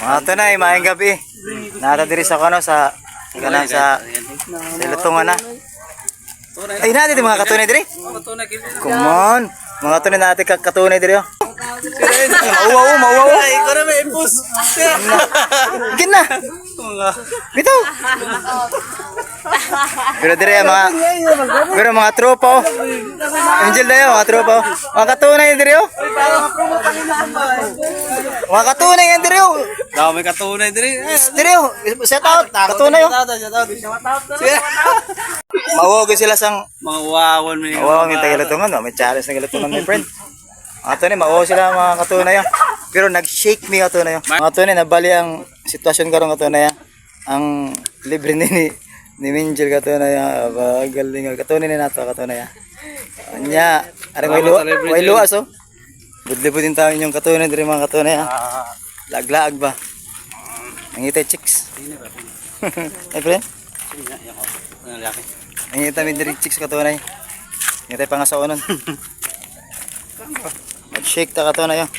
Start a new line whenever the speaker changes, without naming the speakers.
Mga tunay, maayong gabi. Nata diri sa kano sa kanang sa lutungan na. Ay, na dito mga katunay diri. Come on. Mga tunay natin katunay diri oh. Mauwaw, oh, mauwaw. Oh.
Ay, ko na may impus.
Gina. Bitaw. Pero dire mga pero mga tropa oh. Angel dayo mga tropa oh. Mga katunay dire oh. Mga katunay yan dire oh.
Dami katunay diri.
Dire oh. Shout out. Katunay oh.
Shout out, shout out.
Mawag sila sang
Mga wawan may.
Mawag yung tagalutungan no. May challenge na galutungan, my friend. Mga tunay, mawag sila mga katunay oh. Pero nag-shake me katunay oh. Mga tunay, nabali ang sitwasyon karon katunay ah. Ang libre ni Minjel katunay ah. Aba, galing ah. Katunay ni nato katunay ah. Anya, arang way luas oh. Budli-bud din tayo inyong katunay diri mga katunay ah. Laglaag ba? Nangitay chicks. Ay, friend. Nangita mi diri chicks katunay. Ngitay pangasaunon. Mag-shake ta katunay oh.